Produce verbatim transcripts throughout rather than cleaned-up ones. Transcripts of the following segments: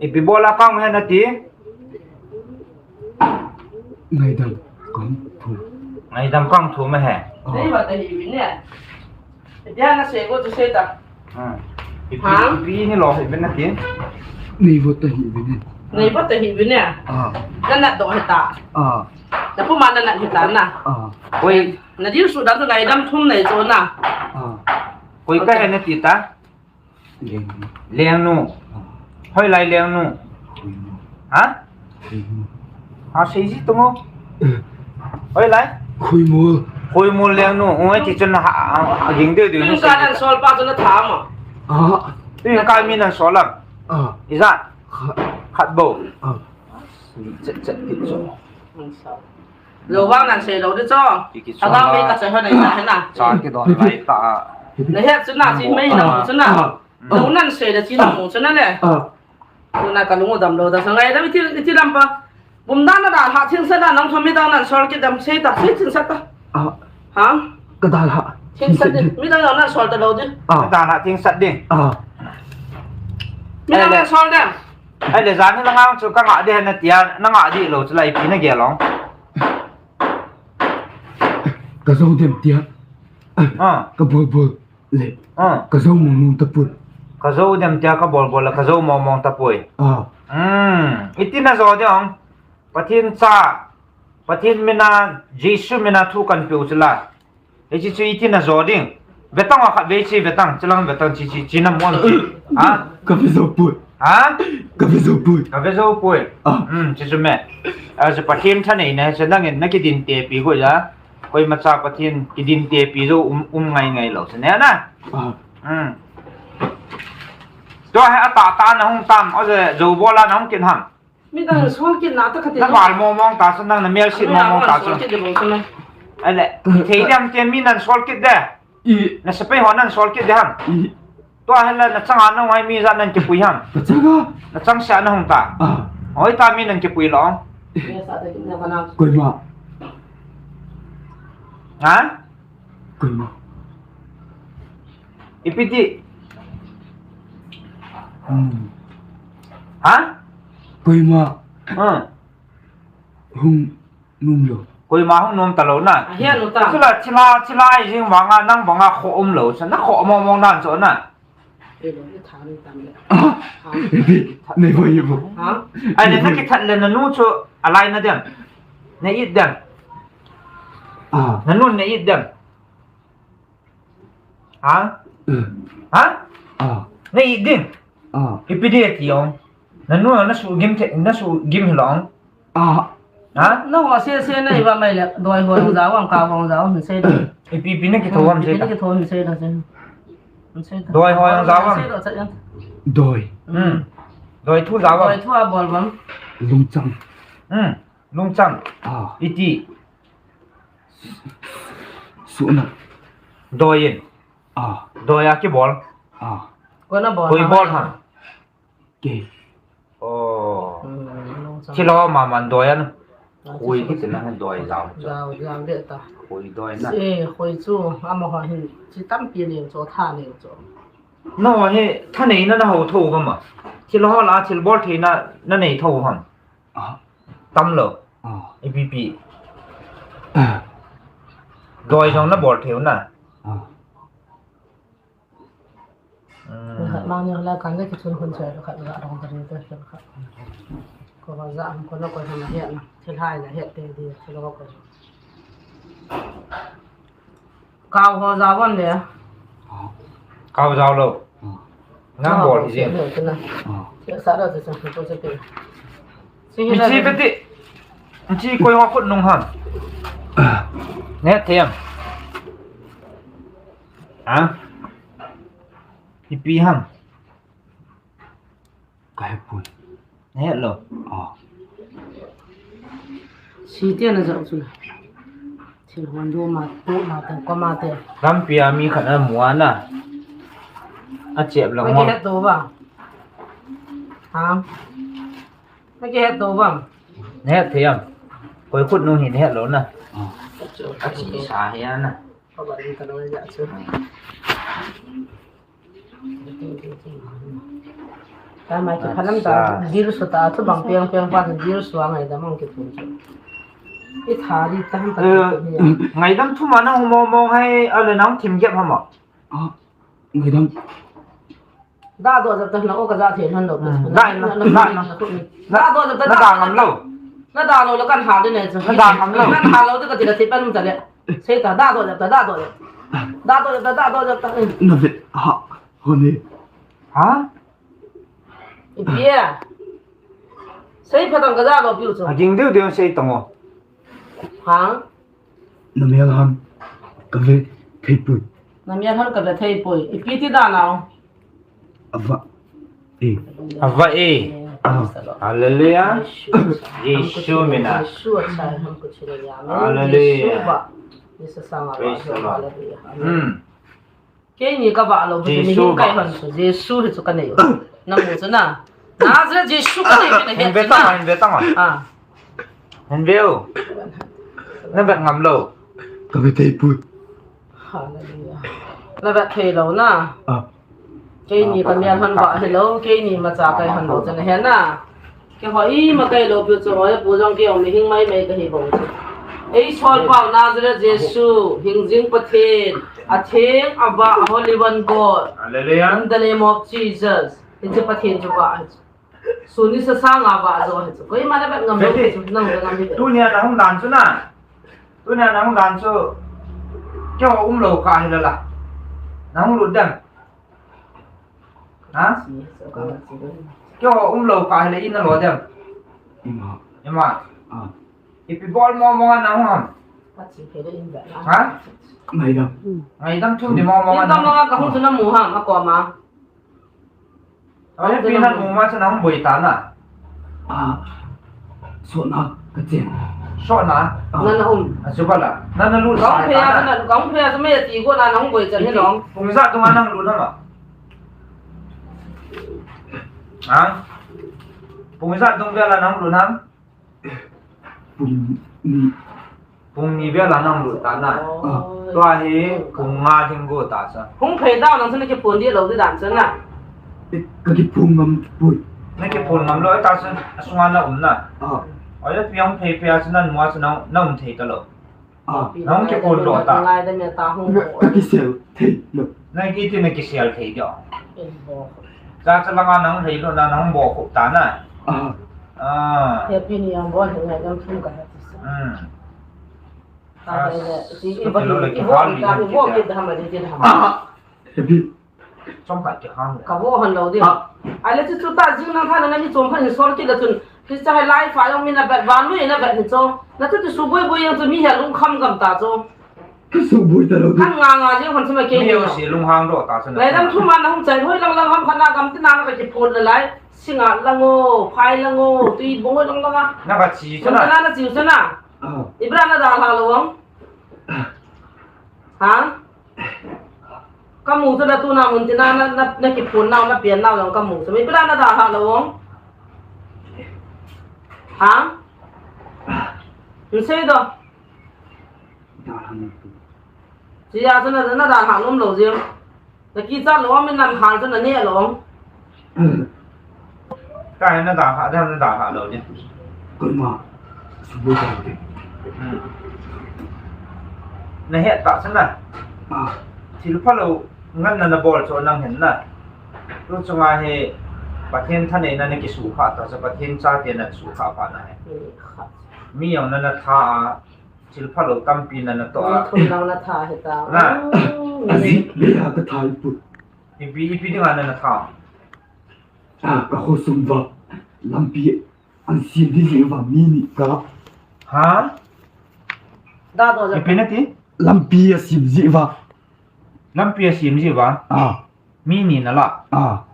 Ipi bola kang he nati? Ngaidam kang thum. Ngaidam kang thum he. Ah. Neiva ta hi vin e. Dia na sei go chu sei ta. Hmm. Ipi, ha? Ipi ni lo hi vin nati? Neiva ta hi vin e. Neiva ta hi vin e. Ah. Na nat doh hita. Ah. Na puma na nat hita na. Ah. Koi. Na dil su dam tu ngaidam thum nei chu na. Ah. Koi ka he nati ta? Lengnu. Lengnu. Ah. Hoilai Lengnu. Lengnu. Ha? Lengnu. Ha, sei ji tu mo. Eh. Hoilai? Khoimol. Khoimol Lengnu. Oi, ti chun ha, ha, ha, ging deu deu. Ning ka nan sol pa chu na tha mo. Ah. Ning ka mi nan sol lam. Ah. Ija. Kha-, khat bou. Ah. Chet, chet, chet, chet. Lo vang nan sei lo di cho. Ki, ki, agang mei ka choi ho nei ta he na. Cha kidon lai ta. Na het chu na, chi mei na mu chu na. Ah. Lo nan sei le chi na mu chu na le. Ah. Tu na ka lung u dam lo da sa ngai da mi ti, ti lam pa. Bum dan na da ha thing sa na nang thom mi dang nan sol kit dam sei ta, sei thing sa ta. Ah. Ha? Ka da ha. Thing sa di. Mi dang nan sol ta lo di. Ah. Ka da ha thing sa di. Ah. Mi dang nan sol dam. Ai le, jan hi na ngang chu ka ngah di hen na tia, na ngah di lo chu lai pi na gel ong. Ka zo dem tia. Ah. Ka bol bol le. Ah. Ka zo mong mong ta pui. Ka zo dem tia ka bol bol le, ka zo mong mong ta pui. Ah. Hmm. Iti na zo di ong. Pathen cha. Pathen mina, Jesu mina thu kan pe u chu la. Hiche chu iti na jo ding. Vetang a khat vei chi vetang, chilang vetang chi, chi, chi na mon chi. Ha? Ka ve jo pui. Ha? Ka ve jo pui. Ka ve jo pui. Ah. Hmm, chi chu me. A, chu Pathen thaneina, chu nangin na kidin tepi go ja. Koima cha Pathen kidin tepi jo um, um ngai ngai lo, chu ne na. Ah. Hmm. Tua hi a ta ta na hung tam, o je jo bola na hung kin ham. Mi dang sol kit na ta kati. Na val mong mong ta chu, nang na mel sit mong mong ta chu. Sol kit de bol chu na. Ale, thei diam tian mi nan sol kit de. I. Na sepai ho nan sol kit de ham. I. Tua hela na changa na ngai mi ja nan kipui ham. Na changa. Na chang sia na hung ta. Ah. Hoi ta mi nan kipui lo. Koima. Ha? Koima. Ipi ti. Hmm. Ha? Koima. Hmm. Hung nom lo. Koima hung nom ta lo na. A hian lo ta. Chula thila, thila i jing vanga nang banga kho um lo. Sa na kho mong mong nan chu na. Ei lo, i tha ni tam le. Ah, ha? Ipi, nei bo, ipi. Ha? Ai le, na kithat le na nu chu a lai na dem. Na it dem. Ah. Na nun na it dem. Ha? Eh. Ha? Ah. Na it ding. Ah. Ipi dia ti ong. Na nu na su gim the, na su gim hi long. Ah. Ha? Na ho se se na i va mai le, doi ho jong jao am, kau ho jong jao am, hin sei da. Ipi pi na kitho am sei da. Ipi na kitho am sei da se. Hin sei da. Doi ho jong jao am. Sei da, sei da. Doi. Hmm. Doi thu jao am. Doi thu a bol bang. Lungchang. Hmm. Lungchang. Ah. Iti. Suna. Doi in. Ah. Doi a kibol. Ah. Koi na bol. Koi bol ha. Ke. Oh. Hmm, nung chang. Thilo ma man doi an. Ah, khoi thilo. Kiti na doi jao. Jao, jao le ta. Khoi doi na. Se, khoi chu, amaho hin, chi tampi nei chu, tha nei chu. No, hi, tha nei na na ho tho ga ma. Thilo la, thil bol thei na, na nei tho ham. Ah. Tam lo. Ah. Ipi pi. Ah. Doi jong na bol thei u na. Ah. Hmm. Khat mang ni la kan le kichun hun choi khat la dong dari te khat. Ko ba ja ko na ko na he na. Thil hai na he te di thil ko ko. Kau ho jao am le. Kau jao lo. Hmm. Nang bol hi jeng. Sa lo te sa ko se te. Michi beti. Michi koi ho khut nung ham. Ne them. Ha? Ipi ham. Ka he pui. Na het lo. Ah. Si te na jao chu na. Thil hon do ma, tu ma te, ko ma te. Lampi a mi khat a mu a na. A chep lang ho. Ka het to ba. Ha? Na kihet to bang. Na het thei am. Koi khut nung hi na het lou na. Ah. A chi sa hi a na. Ka ba ri ka lo ya chu. Hmm. Ama kiphalam ta, dil su ta, thu bang piang piang pa, dil su a ngaidam ang kithum chu. I tha di ta, ta, ta, ta, ngaidam thu ma nang mong mong hai, ale nang thim gep hama. Ah, ngaidam. Da do jap ta na o ka ja the nan lo. Hmm, da na, da na. Da do jap ta, na da ngam lo. Na da lo la kan ha de ne chu. Na da ngam lo. Kan ha lo de ka ti la ti pan ta le. Sei ta, da do jap ta, da do jap. Da do jap ta, da do jap ta. Na vet ha, ho ni. Ha? Ipi a? Sei phatang ka ja lo piu chu. A ding deu deu sei tang o. Ha? Na mel han ka ve thei pui. Na mel han ka ve thei pui. Ipi ti da nau. Ava e. Ava e. Ah. Hallelujah. Jesu mina. Jesu a sa ham ko chile ya. Hallelujah. Jesu ba. Jesu sa nga ba. Praise the Lord. Hallelujah. Amen. Hmm. Keini ka vah lou, Jesu mihing kai hon chu, Jesu hi chu ka nei u. Na mu chu na. Nazareth Jesu ka nei u na. Hin ve tang, hin ve tang. Ah. Hin ve u. Na vet ngam lou. Ka ve thei pui. Hallelujah. Na vet thei lou na. Ah. Keini ka mial hon vah hi lou, keini macha kai hon lou chu na he na. Keiho ima kai lou piu chu, hoi pu jong keiho mihing mai mai kahi bou chu. Ei sol pau Nazareth Jesu, hingjing Pathen, atheng, avah, a Holy One God. Hallelujah. In the name of Jesus. Hiche Pathen chu vah. Suni sa sanga vah jo hichu. Koima na vet ngam lou chu, nang vet ngam hi. Tunia na hung dan chu na. Tunia na hung dan chu. Keiho um lou kah hi la la. Na hung lut dem. Ha? Keiho um lou kah hile in na lo dem. Ima. Ima. Ah. Ipi bol mo mo na hung ham. Ha? Ngaidam. Ngaidam thum di mo mo na. Ka hung chu na mu ham, a koma. Ahi pi na mu ma chu na hung boi ta na. Ah. Sotna ka chen. Sotna? Ah. Na na um. A chu bala. Na na lu sa ta na. Ka hung phei a chu me ti go na na hung boi chan hi long. Pung ijat dung a nang lut na ma. Ha? Pung ijat dung vel a nang lut na. Pung ni. Pung ni vel a nang lut ta na. Oh. Tua hi pung nga ding go ta chu. Hung phei dau nang chu na kiphun di lou di dan chu na. Eh, ka kiphun ngam pui. Na kiphun ngam lou ta chu, a sunga na um na. Ah. Oi, pi hung phei phei a chu na nu a chu na, na um thei ta lou. Ah. Nang kiphun lou ta. Ngai da me ta hung. Ka kisel thei lou. Na kiti na kisel thei lou. Cha cha langa nang lei lou na nang bo khup ta na. Ah. Ah. Happy New Year bol hi ngaidam thum ka ha ti sa. Hmm. Ta le le, ti i ba lo le ki hal ni ta ni bo ki da ma de de ha. Ah. Happy. Chom ka ki hang le. Ka bo han lou de. Ah. Ale chu chu ta jing nang tha na ni chom phan ni sol ki la chun. Ki cha hai lai fa yong mi na bet van mi na bet ni cho. Na chu chu su boi boi yang chu mi ha lung kham gam ta cho. Ka suboi ta lou. Kan nga nga jeng hon chuma kei. Mi o si lunghang ro ta chuna. Lai dam thuma na hung chai hoi lang lang ham khana gam tina na ka kiphun na lai. Singa lang o, phai lang o, tui bong hoi lang lang a. Na ka chi chuna. Na na chi chuna. Ah. Ibra na da ha lo wang. Ha? Ka mu chuna tuna mun tina na, na, na kiphun na, na pian na lang ka mu chuna. Ibra na da ha lo wang. Ha? Nsei do. Dalhah nom. Chia chu na, na dalhah nom lou jeng. Na kichat lou, min nan hal chu na neh lou. Ka hi na dalhah, na dalhah lou jeng. Koima. Suboi ta te. Hmm. Na het ta chu na. Ah. Thil phalou ngan na na bol chu nang hin na. Tu chunga hi Pathen thaneina na kisukha ta chu Pathen chate na sukha pa na hi. Hmm. Mi jong na na tha a. Thil phalou tampi na na toh a. Thum lang na tha hi ta. Na. Oh, aji, le ha ka tha ipu. Ipi, ipi dinga na na tha. Ah, ka khosung va. Lampi an sem di jeh uva mi ni ka. Ha? Da do ja. Ipi na ti? Lampi a sem jeh uva. Lampi a sem jeh uva. Ah. Mi ni na la. Ah.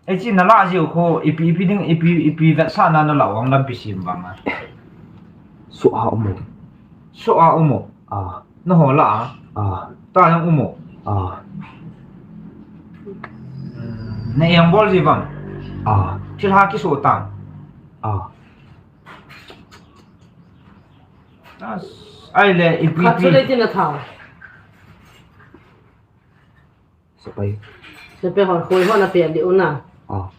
Eichi na la jiu kho, ipi, ipi ding, ipi, ipi vetsahna na la vang lampi sem vang a. Soh a um o. Soh a um o. Ah. Na ho la a. Ah. Ta jong um o. Ah. Na eng bol ji vang. Ah. Thil ha kiso tang. Ah. As, ai le, ipi, ipi. Khat chu le tin a thang. Sepai. Sepai hon khoi hon a pe di una. Ah.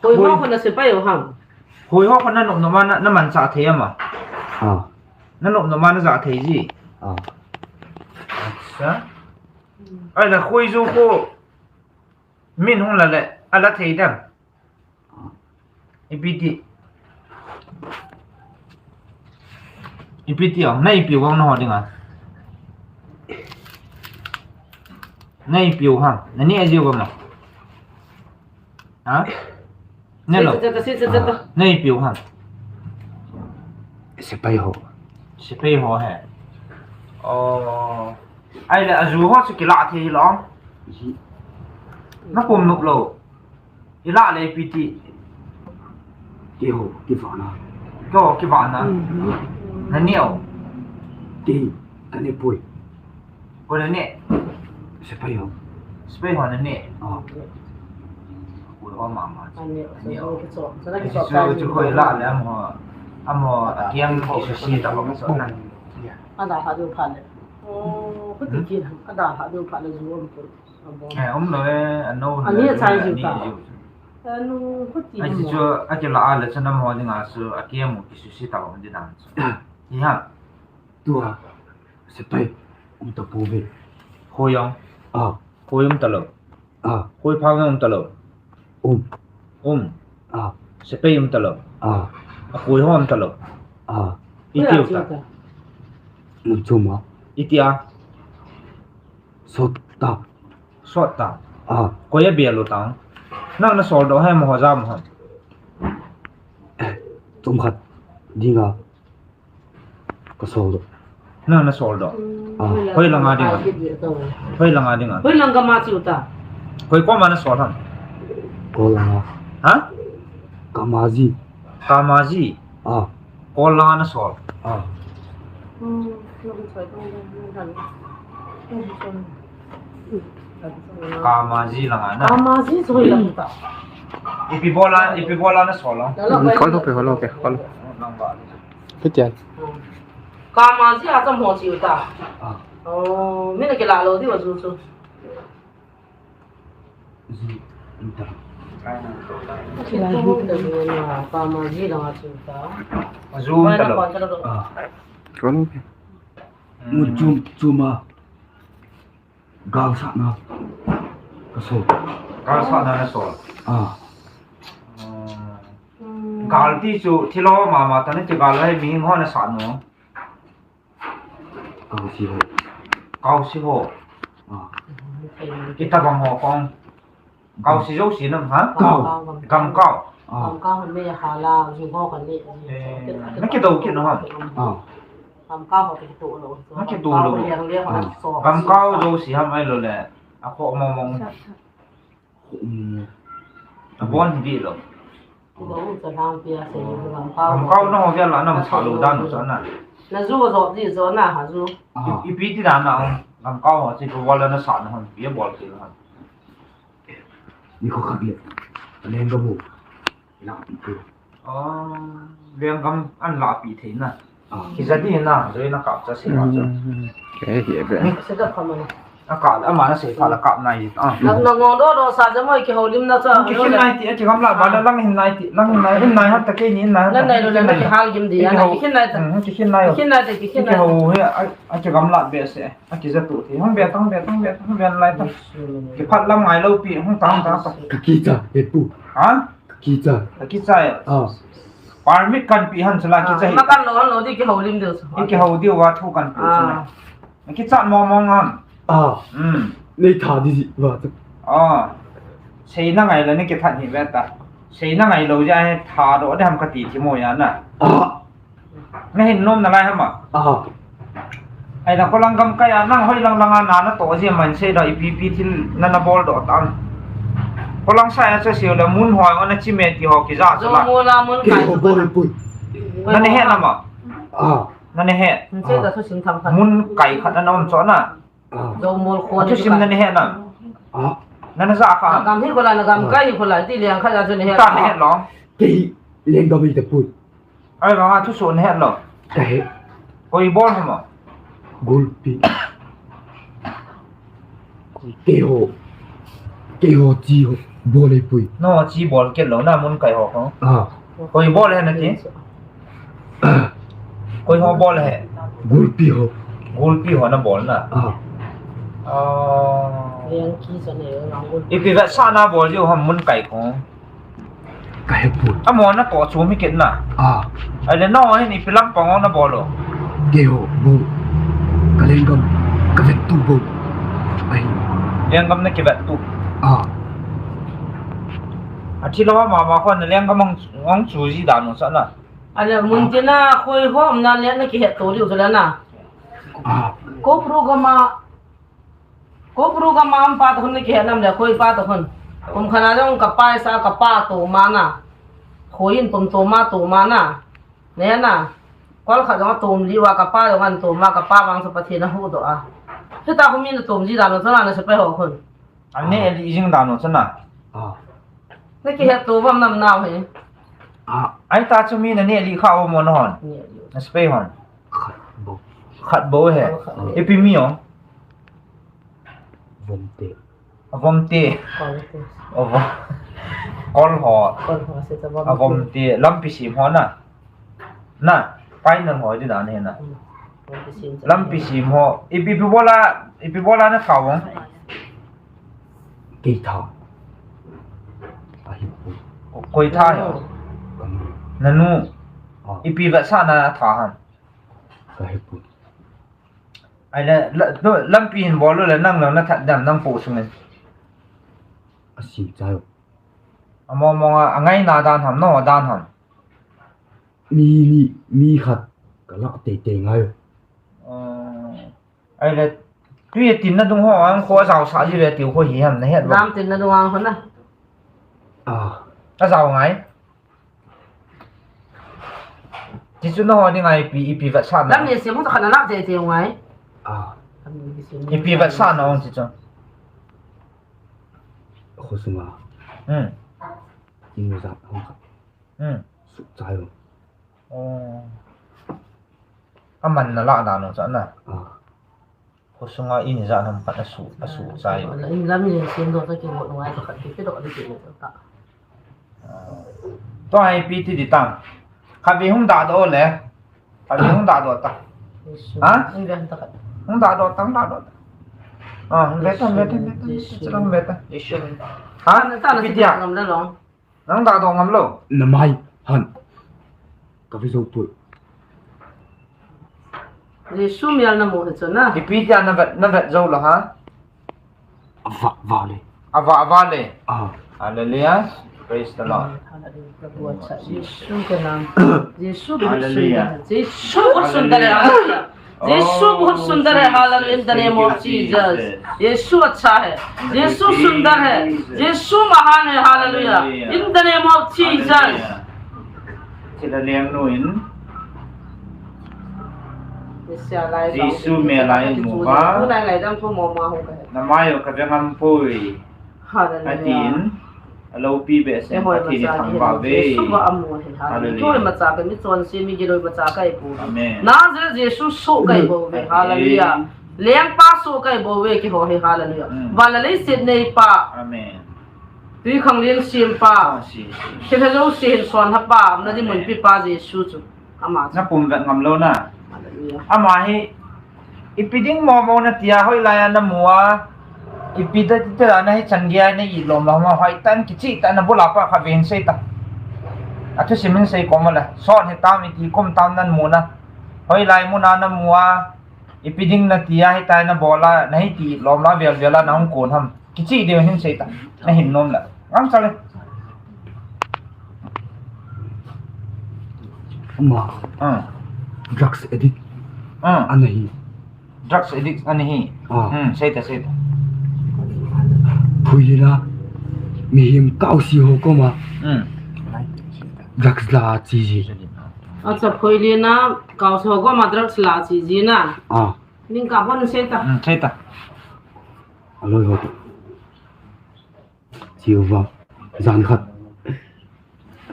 Khoi ho, khoi ho khu na sepai u ham? Khoi ho khu na nop nop ma na, na manchah thei ama? Ah. Na nop nop ma na jah thei ji? Ah. Acha. Ai la khoi jo khu min hung la le, a la thei dem? Ipi ti. Ipi ti ong, na ipi u ong na ho dinga. Na ipi u ham, na neh jiu gam a. Ha? Ne lo. Sita, sita, sita, sita. Ah. Na ipi u ham. Sepai ho. Sepai ho he. Oh. Ai le, aju ho chu kila thei lo. Ji. Na pom nop lo. Ila le ipi ti. Keiho, kivahna. Keiho, kivahna. Mm. Na neh u. Kei, ka neh poi. Koi na neh? Sepai ho. Sepai ho na neh? Ah. Koi ho mama. Ka neh u. Ka neh u. Chu, chu koi la le amaho. Amaho, a kiang kisusi ta ho so na. Ada ha du pha le. Oh, koi ti kin, ada ha du pha le ju um ko. Eh, um lo e, a no. Ani a chai jiu ta. A no, koi ti. Ai, chu, a kila a le chu namo dinga chu, a kiang u kisusi ta ho di dan chu. Hi ha. Tua, sepai, um ta pouve. Khoi ong. Ah. Khoi um ta lo. Ah. Khoi phang um ta lo. Um. Um. Ah. Sepai um ta lo. Ah. A khoi ho um ta lo. Ah. Iti u ta. Mun chom a. Iti a. Sot ta. Sot ta. Ah. Koi a bel u ta. Nang na sol doh ham, amaho jam ham. Eh, chomkhat dinga. Ka sol doh. Nang na sol doh. Hmm. Ah. Hoi langa dinga. Hoi langa dinga. Hoi lang kama chu ta. Hoi koma na sol ham. Kol langa. Ha? Kamaji. Kamaji. Ah. Kol langa na sol. Ah. Hmm. Kamaji langa na. Kamaji chu hoi lang ta. Ipi bola, ipi bola na sol lo. Kol ho pe, kol ho pe, kol. Nang ba. Kitian. Kamaji a cham ho chi u ta. Ah. Oh, mi na kila lo di wa ju chu. Ju, um ta. Kila ju ta ju na, kamaji langa chu ta. Ju um ta lo. Ah. Kol ho pe. Mu chum, chuma. Gal satna. Ka sol. Gal satna na sol. Ah. Hmm. Gal ti chu thil ho mama ta na ti gal lai mi ho na sat no. Kaosi ho. Kaosi ho. Ah. Itobang ho kong. Kaosi jouse nam ha? Kau. Gamkao. Ah. Gamkao han me ha la, ju ho kan ni. Eh, na kidou kit no ham? Ah. Gamkao ho kidou lo. Na kidou lo. Gamkao liang liang ho na so. Gamkao jouse ham ahilou le. A kho mong mong. Kho mong mong. A bon hi di lo. Gamkao na ho vel la nam sa lo dan u sa na. Na ju jo di jo na ha ju. Ah. I, ipi ti dan na, gamkao ho chi ko wala na sa na hon, pi bol ti na hon. Ni kho khat le. Lenggam u. Lahpi thei. Oh, lenggam an lahpi thei na. Ah. Kija di na, joi na kap cha se kap cha. Hmm. Kei hi be. Ni se da khamana. A ka, ama na sei pha la kap nai. Ah. Na, na ngong doh doh sa jeh mo kihoulim na cha. Kikhin nai ti, kigam la ba la lang hin nai ti, lang hin nai, hin nai hat ta kei ni hin nai hat ta. Lang nai lo le na kihal gim di, na kikhin nai ta. Hmm, kikhin nai. Kikhin nai ta, kikhin nai. Kihou hi, a, a kigam la be se. A kija tu ti. Hung be tang, be tang, be tang, be lai ta. Kiphat lam ngai lou pi, hung tang, tang, tang. Ka kicha, he pu. Ha? Ka kicha. Ka kicha. Ah. Permit kan pi han sala kicha hi. Ma kan lo, han lo di kihoulim diu. Kihou diu va thu kan pi sala. Kichat mong mong ham. Ah. Hmm. Nei tha di va tu. Ah. Seina ngai la nei kithat hi ve ta. Seina ngai lou ja he tha doh de ham kati thi mo ya na. Ah. Na hin nom na lai ham a. Ah. Ai na kolang gamkai a nang hoi lang lang a na na to ji man sei da ipi pi thil na na bol doh ta. Kolang sa ya cha siu le mun hoi ona chi me ti ho kija cha la. Zo mo la mun kai. Kei ho bol pui. Na ne he na ma. Ah. Na ne he. Mun kai khat na na om cho na. Ah. Zo mol kho na. Thusim na ne he na. Ah. Na na ja kha. Gam hi ko la na gam kai ko la ti liang kha ja chu ne he. Ta ne he lo. Kei lenggam hi ta pui. Ai, vang a thusim na he lo. Ka he. Koi bol ham a. Gulpi. Kei ho. Kei ho chi ho. Bol ei pui. No, chi bol kit lou na mun kai ho ko. Ah. Koi bol he na ti? Koi ho bol he? Gulpi ho. Gulpi ho na bol na. Ah. Ah. Ipi vetsahna bol jiu ham mun kai ko. Ka he pui. Amo na toh chu mi kit na. Ah. Ahile no hin ipi lampang na bol o. Keiho bou. Ka lenggam ka vettu bou. Ahi. Lenggam na kivettu. Ah. Athi lou mama khon na lenggam ang, ang chu ji dan u sa na. Ahile mun tina khoi ho na le na kihetto diu chu le na. Ah. Ko program a Ko program a um pa toh khun na kihet nam le khoi pa toh khun. Kum khat na jong ka pa sa ka pa toh ma na. Khoi in tum toh ma toh ma na. Ne na. Kol khat jong tum li wa ka pa jong an tum ma ka pa vang sa Pathen a huhdoh a. Hita khun mi na tum ji dan u chu na na sepai ho khun. An neh li jing dan u chu na. Ah. Na kihetto bam nam nau he. Ah. Ahita chu mi na neh li kha u mo na hon. Neh li. Na sepai hon. Khat bou. Khat bou he. Khat bou. Ipi mi o. Vomte. A vomte. Kol te. A vom-, kol ho. Kol ho se ta vom. A vomte. Lampi sem ho na. Na, final ho di dan he na. Hmm. Lampi sem ta. Lampi sem ho. Ipi, ipi bola, ipi bola na tha vong. Kei tha. Ahi pu. Koi tha he. Kanu. Nanu. Ah. Ipi vetsahna tha ham. Ka he pu. Ahile, la, la, lampi hin bol u le nang lang na that dam nang pu sung in. A sim chai u. Amo mong a, a ngaina dan ham, no dan ham. Mi, mi, mi khat ka lah teitei ngai u. Oh. Ahile, tui a tin na dung ho, ang kho a jao sa ji ve tiu kho hi ham na het lo. Lam tin na dung ang ho na. Ah. A jao ngai. Ti chu na ho ding a ipi, ipi vetsahna. Lam ni se mu ta khat na lah teitei ngai. Ah. Lam ni se mu. Ipi vetsahna ong ti chu. Khosunga. Hmm. Inu jat ham khat. Hmm. Suh chai u. Oh. Aman na lah dan u cha na. Ah. Khosunga in ijat ham khat a suh, a suh chai u. Ala in lam in sem doh ta kibol ngai ta khat kipe doh di kibol ta. Tua hi ipi ti di tam. Khatvei hung dah doh le. Khatvei hung dah doh ta. Jesu. Ha? In ve ta khat. Hung dah doh ta, hung dah doh ta. Ah, hung ve ta, hung ve ta, hung ve ta. Jesu. Hung ve ta. Jesu. Ha? Na ta na ipi ti dia? Ngam le long. Nang dah doh ngam lou. Na mai han. Ka ve jou poi. Jesu mial na mu hi chu na. Ipi tia na vet, na vet jou lou ha? Ava, ava le. Ava, ava le. Ah. Hallelujah. Praise the Lord. Hallelujah. Prabhu acha. Jesu ka naam. Jesu bahut sundar hai. Hallelujah. Jesu bahut sundar hai. Hallelujah. यीशु बहुत सुंदर है। यीशु बहुत सुंदर है। Hallelujah. In the name of Jesus. यीशु अच्छा है। यीशु सुंदर है। यीशु महान है। Hallelujah। In the name of Jesus. Hallelujah. Thilha lengnu in Jesu melai in mu va. Na mai u ka ve ngam poi. Hallelujah. Atin, aloupi behseh in Pathen ithangvah uve. Jesu va amu ahi. Hallelujah. Hallelujah. Imacha ka michonse, migilou imacha ka hi pouve. Amen. Nazareth Jesu soh ka hi bouve. Hallelujah. Lengpa soh ka hi bouve keiho hi. Hallelujah. Mm. Van le leiset neipa. Amen. Twikhanglen sempa. Ah, si, si. Thilha jouse hin sonhapa. Amen. Nadi munpipa Jesu chu. Ama chu. Na pum vet ngam lou na. Hallelujah. Ama hi, ipi ding momo na tia hoilai a na mu a, ipi ta ti ta na hi chan gei a na it lom lou ma, hoitah in kicheh tah in na bul a pat khatvei hin sei ta. A thusim hin sei kom le. Sot hitam iti kum tam nan mu na. Hoilai mun a na mu a, ipi ding na tia hitia na bol a, na hi ti it lom la vel vel a na hung kon ham. Kicheh ding hin sei ta. Na hin nom la. Ngam chale. Ama. Ah. Drugs addict. Ah. Ana hi. Drugs addict ana hi. Ah. Hmm, sei ta, sei ta. Phuilin a. Mihem kaose ho koma. Hmm. Drugs la che ji. Acha, phuilin a kaose ho koma drugs la che ji na. Ah. Ning ka bon sei ta. Hmm, sei ta. Aloi ho. Chiu va. Jan khat.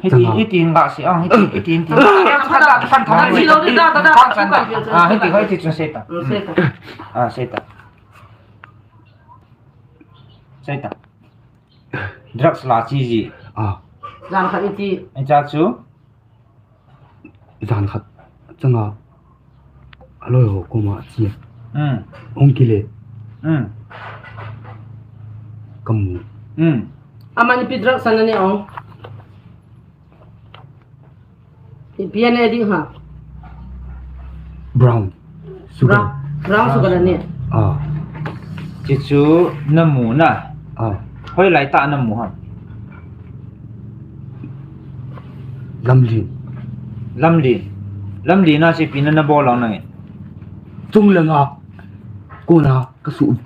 Hiti, hiti in ga si ang, hiti, hiti, hiti. Khan tha, khan tha. Hiti, hiti, hiti, hiti, hiti, hiti, sei ta. Mm, sei ta. Ah, sei ta. Sei ta. Drugs la chi ji. Ah. Jan khat iti. Acha chu. Jan khat changa aloi ho koma chi. Hmm. Hung kile. Hmm. Kamu. Hmm. Aman ipi drugs ana ne ong. Ipi ana ne ding ham. Brown sugar. Brown, brown sugar ana ne. Ah. Chi chu namu na. Ah. Hoilai tah namu ham. Lamlin. Lamlin. Lamlin a chi ipi na nabol lou nangin. Chunglang a. Kona kasu.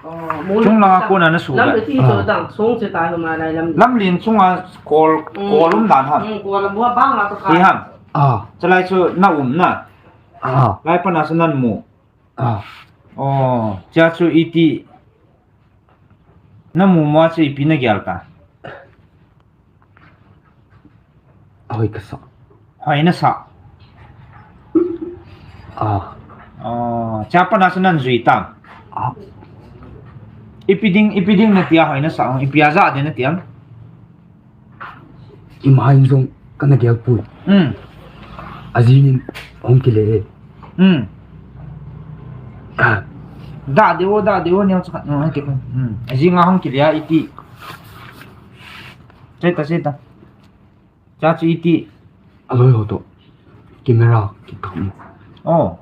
Oh, chunglang a kona nasu. Lamlin chu dang, sung chu ta huma lai lam. Lamlin chunga kol, mm, kol um dan ham. Mm, kol um bang a to ka. Hi ham. Ah. Chalai chu na um na. Ah. Lai pana chu nan mu. Ah. Oh, cha chu iti. Namu mo chu ipi nagel ta. Hoi kasa. Hoi nasa. Ah. Oh, cha pana chu nan jui tam. Ah. Ipi ding, ipi ding natia hoi nasa, ipi a ja ding natia. Ima in jong kana gel pui. Hmm. Ajing in hung kile. Hmm. Ah. Da de o, da de o, neo chakhat no, ati. Hmm. Ajing a hung kile a iti. Cheta, cheta. Cha chu iti. Aloi ho to. Camera kikam. Oh.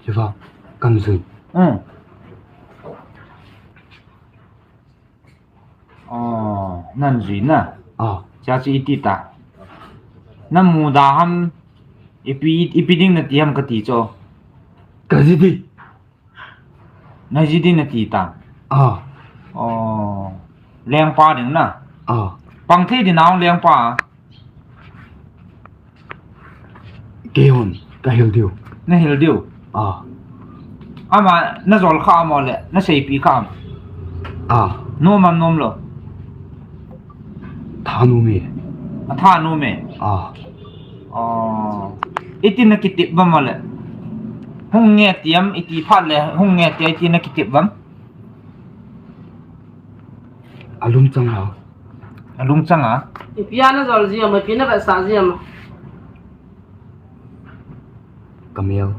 Chiva kan jui. Hmm. Oh, nan jui na. Ah. Cha chu iti ta. Namu da ham, ipi, ipi ding nati ham kati cho. Kaji di. Naji di nati ta. Ah. Oh. Lengpa ding na. Ah. Pang thei di nau lengpa. Keihon, kahil diu. Nahil diu. Ah. Ama, najol kha mo le, naseipi kha. Ah. Nom am nom lou. Tha nom e. Atha nom e. Ah. Oh. Iti nakitep bam mo le. Hung nge tiam, iti phat le, hung nge tia iti nakitep bam. Alung chang a. Alung chang a. Ipi a najol ji am, ipi navetsah ji am. Kamel.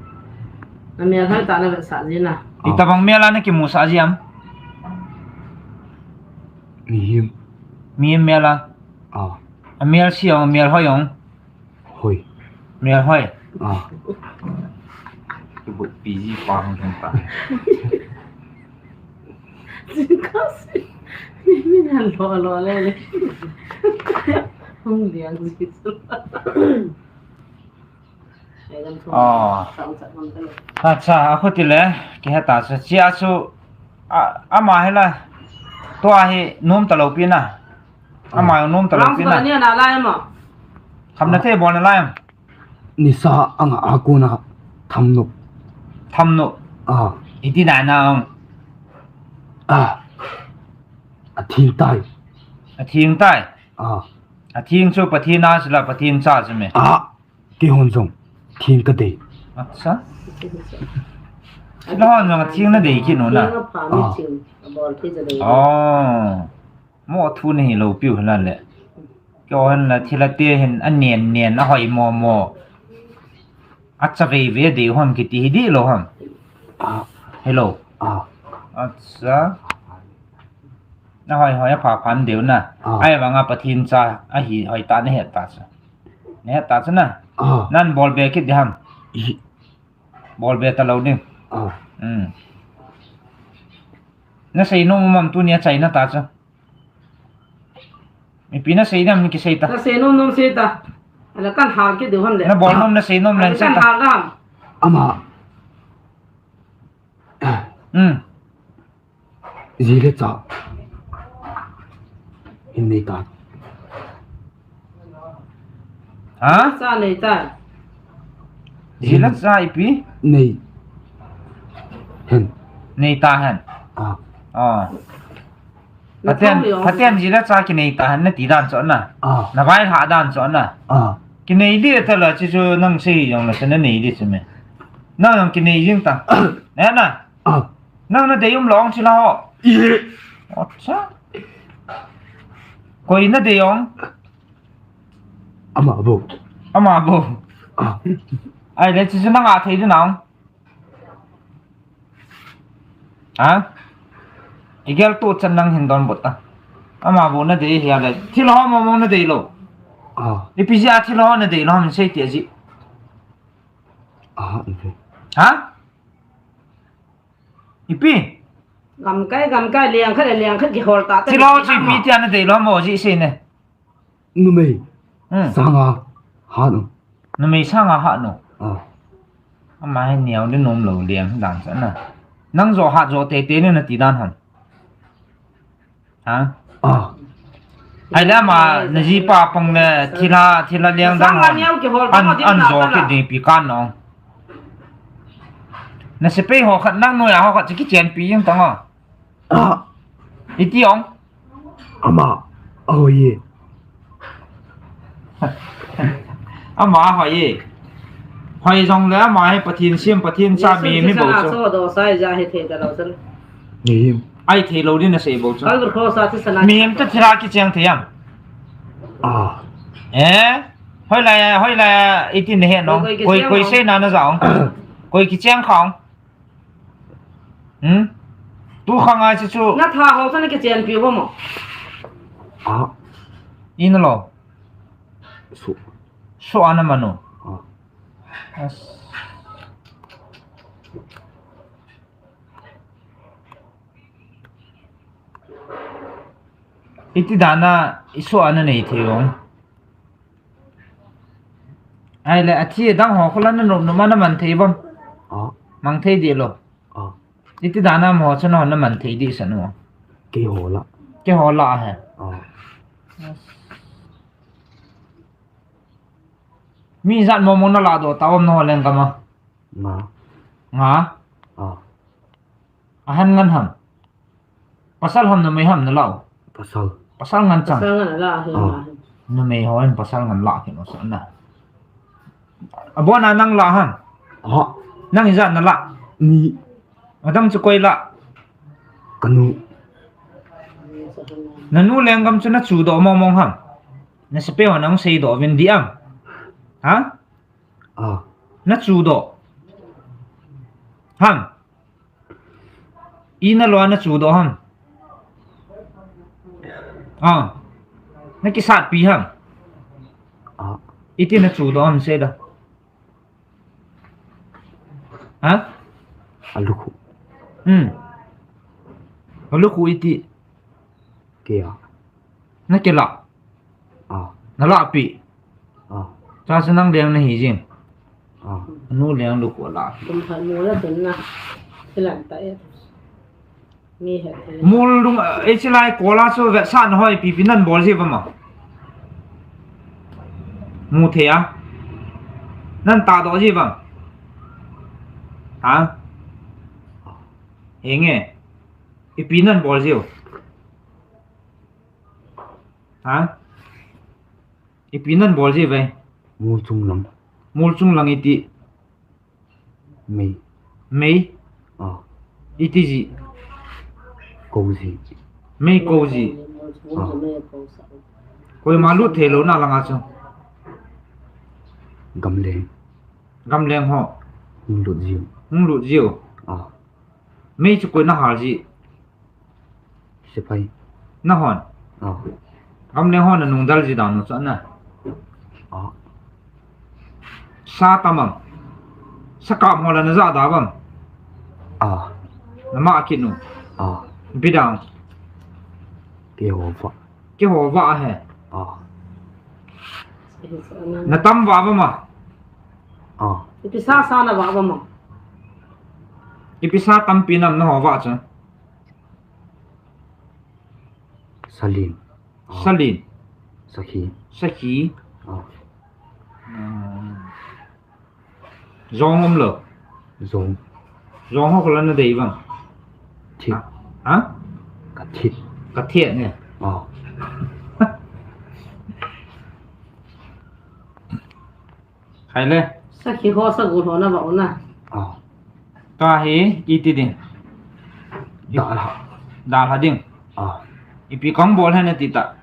Namel hoi ta navetsah ji na. Ah. Itobang mel a nakimusah ji am. Mihem. Mihem mel a. Ah. Amel si ong, amel hoi ong. Hoi. Mel hoi. Ah. Kibut pi ji pa hung hung ta. Jingkah si. Min han lo lo le le. Hung liang ji. Oh. Acha, akhuti le, kiheta chu, chia chu, a, ama hi la, tua hi nom talou pi na. Ama nom talou pi na. Ni na lai ma. Khamna thei bol na lai am. Nisa anga a kona thamnop. Thamnop. Ah. Iti na na ang. Ah. Athing tai. Athing tai. Ah. Athing chu Pathen a sila Pathen cha chu me. Ah. Keihon jong thing kadei. Acha. Sila hon jong athing nadei kit u na. Ah. Oh. Mo thu nahi lou piu hila le. Keiho hin la thilha te hin anen nen ahoi mo mo. Acha vei vei dei hon kiti hi di lou ham. Ah. Hello. Ah. Acha. Nahoi hoi apha phan deu na. Ah. Ahivanga Pathen cha ahi hoi ta nahet ta chu. Nahet ta chu na. Ah. Nan bol be kit di ham. Bol be talou ding. Ah. Hmm. Nasei nom um am tuni achaina ta chu. Mipi nasei dam ni kisei ta. Nasei nom nom sei ta. Ala kan hal kit deu ham le. Nabol nom nasei nom len sei ta. Kan hal dam. Ama. Hmm. Ji le cha. Hin nei ta. Ha? Cha nei ta. Ji le cha ipi? Nei. Hen. Nei ta hen. Ah. Ah. Pathen, Pathen ji le cha kinei ta hen nati dan chu na. Ah. Navaihla dan chu na. Ah. Kinei le ta la chi chu nang sei jong la chu nanei di chu me. Nang jong kinei jing ta. Ne na. Ah. Nang nadei um lou chi la ho. Acha. Koi nadei ong? Ama bou. Ama bou. Ah. Ahile chuchu nanga thei ding nang. Ha? Igel to chan nang hin donbut ta. Ama bou nadei hia le. Thil ho mong mong nadei lou. Ah. Ipi jeh a thil ho nadei lou ham sei ti aji. Ah, ipi. Ha? Ipi? Gamkai, gamkai, lengkhat le lengkhat kihol ta. Thil ho chu ipi tia nadei lou ham o ji sei ne. Numei. Hmm. Sanga hat u. Numei sanga hat u. Ah. Ama hi neo le nom lou leng dan sa na. Nang jo hat jo teitei ne nati dan ham. Ha? Ah. Ahile ama najipa pang le thil a, thil a leng dan ham. An, an jo kit ding ipi kan nong. Nasepai ho khat nang noiya ho khat chu kichenpi jeng tang o. Ah. Iti ong? Ama ahoi e. Ama ahoi e. Hoi jongle ama hi Pathen sem, Pathen cha mi, mi bou chu. Mihem. Ahi thei lou ding nasei bou chu. Mihem chu thil a kicheng thei am? Ah. Eh? Hoilai, hoilai, iti nahet nong. Koi, koi seina naja ong? Koi kicheng kha ong? Hmm? Tu khang a chu chu. Natha ho chu nakichenpi u mo? Ah. Ina lou. Su. Su ana manu. Ah. As. Iti dan a isu ana nei thei ong. Ahile athi dang ho khu la nanop nop a naman thei uvem? Ah. Mang thei dih lou. Ah. Iti dan a amaho chu nahon naman thei dih san u? Keiho lah. Keiho lah ahi. Ah. Mi ijat mong mong nalah doh ta uvem nangho lenggam a? Nga. Nga? Ah. Ahan ngen ham? Pasal ham numei ham nalah u? Pasal. Pasal ngen chang. Pasal ngen alah ahi. Ah. Numei hon pasal ngen lah kit u sa na. Abon a nang lah ham? Ah. Nang ijat nalah? Ni. Adang chu koi lah? Kanu. Nanu lenggam chu nachudoh mong mong ham? Nasepai hon ahung seidoh uvin dih am? Ha? Ah. Nachudoh ham? Ina lou a nachudoh ham? Ah. Nakisatpi ham? Ah. Iti nachudoh ham sei da. Ha? Alukhu. Hmm. Alukhu iti. Kei a. Nakilah. Ah. Nalahpeh. Ah. Chuche nang leng nahi jing. Ah. Anu leng lukhu alah. Kum khat mu la tun na. Kilan ta e. Mi het thei. Mol dung, eh, hiche lai kol a chu vetsahna ho ipi ipi nan bol ji uvem a? Mu thei a. Nan tahdoh ji uvem? Ha? Henge. Ipi nan bol ji u? Ha? Ipi nan bol ji uve? Mol chung lang. Mol chung lang iti. Mei. Mei? Ah. Iti ji? Kou ji. Mei kou ji. Ah. Koima lut thei lou na langa chu. Gamleng. Gamleng ho. Hung lut ji u. Hung lut ji u. Ah. Mei chu koi nahal ji? Sepai. Nahon. Ah. Gamleng ho nanung dal ji dan u chu ana. Ah. Sa tam am? Sa kap ho la najah da uvem? Ah. Namah kit u. Ah. Ipi dan? Keiho vah. Keiho vah ahi. Ah. Natam vah uvem a? Ah. Ipi sa sa navah uvem a? Ipi sa tampi nam naho vah chu? Salin. Ah. Salin. Sakhi. Sakhi. Ah. Ah. Jong umlou. Jong. Jong ho koi la nadei uvem? Thit. Ha? Ka thit. Ka thit ne. Ah. Khai le. Sakhi ho sagol ho navah u na. Ah. Tua hi iti ding? Dalha. Dalha ding. Ah. Ipi kahung bol ham nati ta?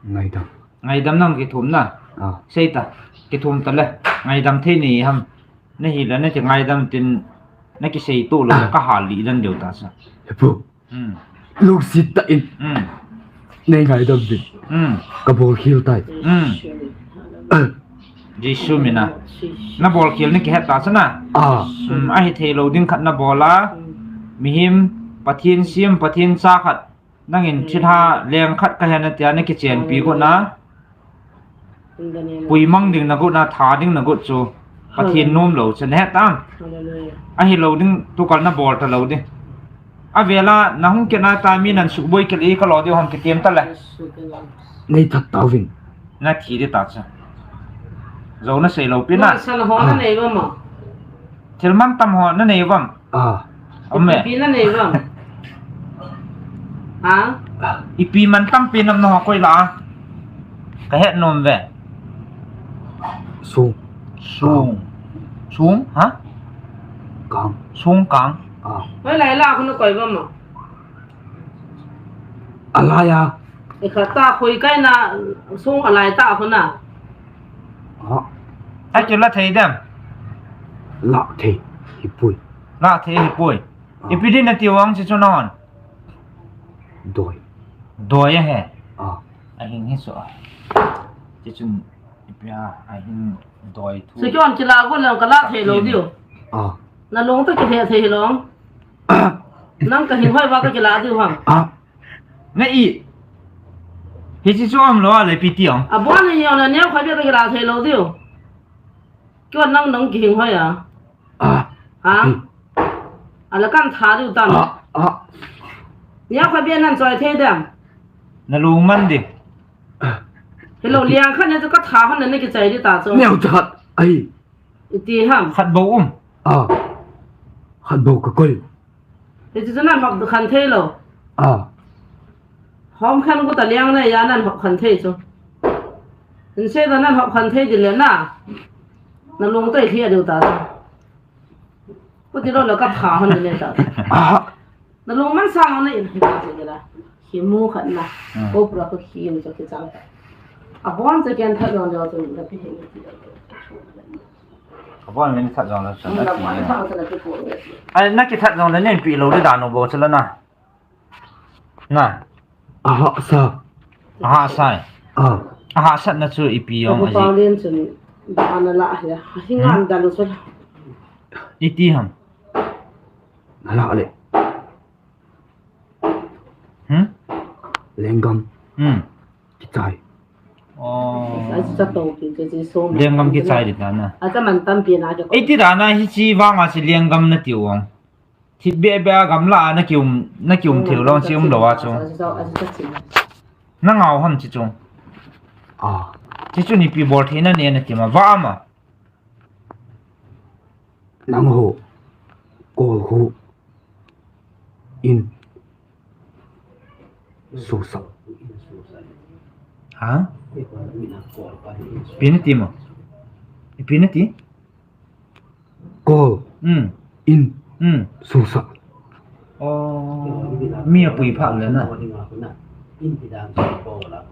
Ngaidam. Ngaidam nang kithum na. Ah. Sei ta. Kithum ta le. Ngaidam thei ni ham. Na hi la na ti ngaidam tin na kisei tu lo ka hal li dan deu ta sa. He pu. Hmm. Lungsit ta in. Hmm. Nei ngaidam din. Hmm. Ka bol khil tai. Hmm. Ah. Jesu mina. Na bol khil ni kihet ta sa na. Ah. Hmm. Ahi thei lo ding khat na bol a. Mihem Pathen sim, Pathen cha khat. Nangin thilha leng khat ka hen atia na kichenpi got na. Puimang ding na got na, tha ding na got chu. Pathen nom lo chu na het tam. Ahi lo ding, tukal na bol ta lo ding. Avela na hung kena ta mi nan sukboi kel i ka lo ding ham kitem ta le. Nei that ta vin. Na thi di ta chu. Zo na sei lo pi na. Sal ho na nei ba mo? Thil man tam ho na nei ba mo? Ah. Ome. Ipi na nei vang? Ha? Ipi man tampi nam na koi la. Ka het nom ve. Sung. Sung. Sung, ha? Kang. Sung kang. Ah. Hoi lai la khu na koi ba mo? Alai a. E kha ta khoi kai na sung alai ta khu na. Ah. Ai ke la thei dem. La thei. Hipui. La thei hipui. Ah. Ipi din na ti vang chi chu non. Doi. Doi a he. Ah. A hing hi so. Chi chun ipi a, a hing doi thu. Su kyon kila go lang ka la thei lo diu. Ah. Na long to ki thei thei long. Nang ka hing hoi ba ka kila diu ham. Ah. Na i. Hi chi chu om lo a le pi ti ong. A bon ni yo na neo kha bia ka kila thei lo diu. Kyo nang nang ki hing hoi a. Ah. Ha? Hmm. Ala kan tha diu tan. Ah, ah. Nia kha bia nan choi thei dem. Na lu man di. Hello, liang khan ne chu ka tha hon ne ki chai di ta chu. Neo chat. Ai. Iti ham. Khat bo um. Ah. Khat bo ka koi. Ti chu nan hop khan thei lo. Ah. Hom khan ko ta liang na ya nan hop khan thei chu. Hin se da nan hop khan thei di le na. Na long tai thia diu ta chu. Ko ti lo la ka tha hon di le ta. Ah. Na long man sang na in hi ta chu la. Hi mu khan na. Hmm. Ko pra ko hi in chu ki chang. A bon chu ken tha lo lo chu na pi hin ti lo. Ka bon min that jong le san. Ai, na kithat jong le nen pi lo le dan u bo chu la na. Na. Aha sa. Aha sa. Ah. Aha sat na chu ipi jong a ji. Ka pa len chun da na la he. Hi ngan da lu chu. Iti ham. Na la le. Hmm? Lenggam. Hmm. Kichai. Oh. Ai, chu cha to pi chu chi som. Lenggam kichai di ta na. A cha man tampi na cha ko. Ei ti da na hi chi vang a chi lenggam na ti u ang. Thip be be a gamla a na ki um, na ki um theu long chi um lo a chu. A cha, a cha chi. Na ngau ham chi chu. Ah. Chi chu ni pi bol thei na ne na ti ma va ma. Nang ho. Kol ho. In. Susa. Ha? Pi na ti mo? Pi na ti? Kol. Hmm. In. Hmm. Susa. Oh, mi a pui pha le na.